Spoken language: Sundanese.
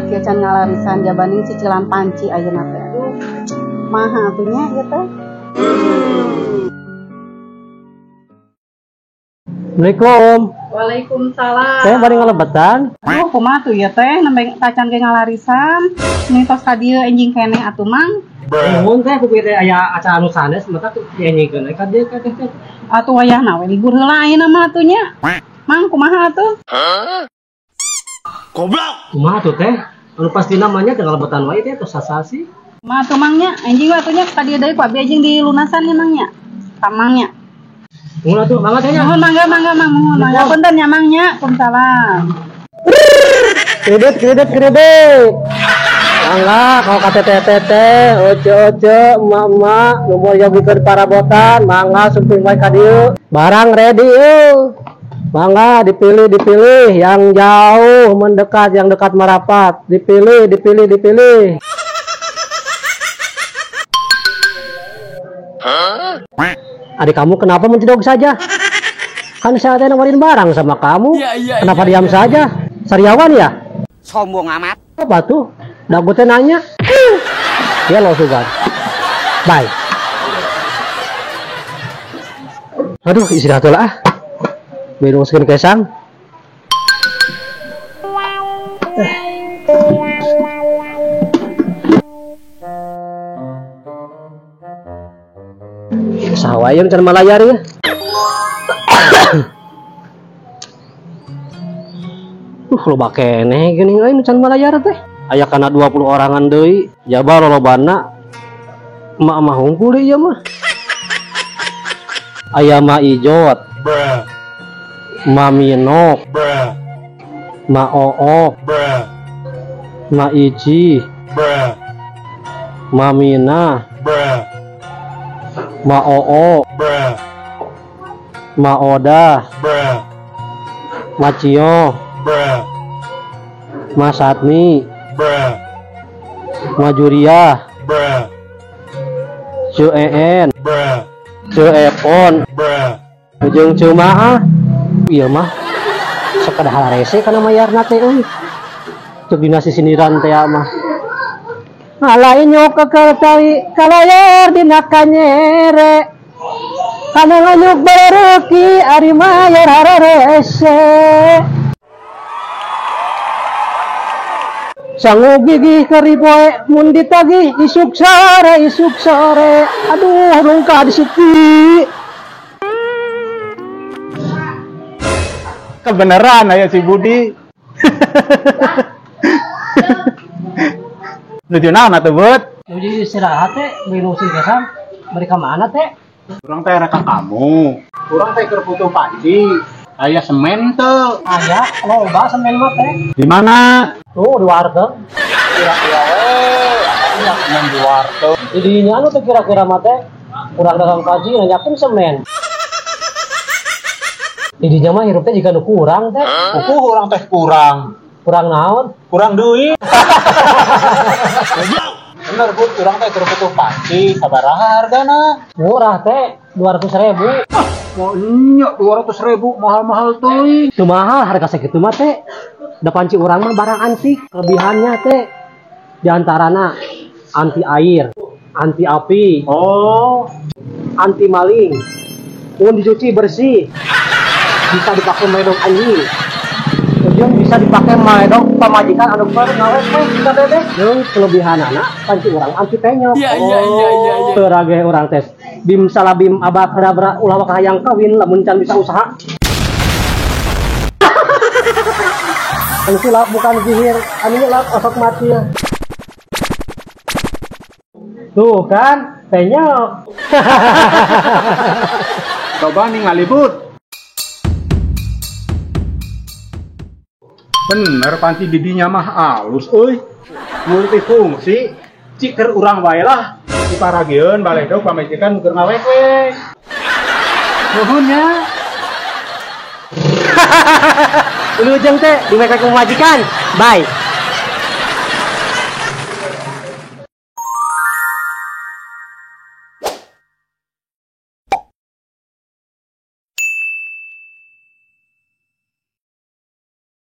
Salaki can ngalarisan jabaning cicilan panci ayeuna teh. Aduh, maha atuh nya ieu teh. Assalamualaikum. Waalaikumsalam. Saya bari ngalebetan. Aduh, kumaha tuh ieu teh nembe tacan ge ngalarisan. Nih tos ka dieu enjing keneh atuh Mang. Nuhun teh kupi teh aya acara anu sanes mata tuh dienjingkeun ka dieu ka teh. Atuh wayahna we libur heula ayeuna mah atuh nya. Mang kumaha atuh? Goblok. Kumaha tuh teh? Anu pasti namanya teh ngalebetan wae teh tos sasasi. Kumaha tuh Mang nya? Enjing we atuh nya ka dieu deui ku abi enjing dilunasan nya Mang nya. Ka Mang nya. Nuhun atuh mangga teh nya. Nuhun mangga mangga Mang nuhun mangga punten nya Mang nya. Waalaikumsalam. Kredit kredit kredit. Mangga kalau kata teteh, oce oce, emak-emak, nu moal jabikeun parabotan, mangga sumping wae ka dieu. Barang ready euy. Mangga dipilih dipilih, yang jauh mendekat, yang dekat merapat, dipilih dipilih dipilih. Adik kamu kenapa mencidog saja? Kan saya teh nawarin barang sama kamu. Ya, Kenapa ya, diam ya. saja? Sariawan ya? Sombong amat. Apa tuh? Dah gue teh nanya. Dia lo sugan. Bye. Aduh, istirahat lah ah. Minum sekian kesang. Sawayang can malayar ya. Loba keneh geuning euy nu can malayar teh. Aya kana 20 orangan deui, jaba lolobana emak-emak hungkul deui ieu mah. Aya Ma Ijot, Ma Minok, Ma Ook, Ma Ici, Ma Mina, Ma Oo, Ma Oda, Ma Cio, Ma Satmi, Ma Juriah, Cu En, Cu Epon, jeung Cu Maah. Ieu mah sakada harese kana mayarna teh euy. Ceuk dina sisindiran teh mah. Ala inyuk kekertai kalayar dina kanyere. Kana nganyuk bareuki ari mayar hararese. Sangu gigih karipoe mun ditagih isuk sore aduh rungkah disuki. Kebenaran aya si Budi. Nuju naon atuh Bud? Nuju istirahat teh, minum sing kesam. Bari ka mana teh? Urang teh rek ka kamu. Urang teh keur butuh panci. Aya semen teu? Aya, loba semen mah teh. Di mana? Tuh di warteg. Kira-kira we, aya semen di warteg. Di dinya anu teh kira-kira mah teh kurang dagang kaji nanyakeun semen. Di dinya mah hirup teh jiga nu kurang teh. Kukuh urang teh kurang. Kurang naon? Kurang duit. Bener Bud, urang teh keur butuh panci, sabaraha hargana? Murah teh, 200.000. Ah, maunya 200.000 mahal-mahal teuing. Teu mahal harga sakitu mah teh. Da panci urang mah barang antik, kelebihannya teh diantarana anti air, anti api, oh, anti maling, mun dicuci bersih, bisa dipakai maedong anjing, jeung bisa dipakai maedong pamajikan anu keur ngawet we ka bebek. Jeung kelebihanana panci urang anti penyok. Iya iya iya iya. Teu rage urang tes bim salabim abakadabra ulah waka hayang kawin lamun can bisa usaha. Anu sulap bukan sihir, anu nyelap osok mati. Tuh kan, penyok. Coba nih ngalibut. Bener panci didinya mah alus euy. Multifungsi, ciker urang wae lah. Diparagieun baledog pamajikan keur ngawek we. Nuhun nya. Wilujeng teh dimeke ku majikan. Bye.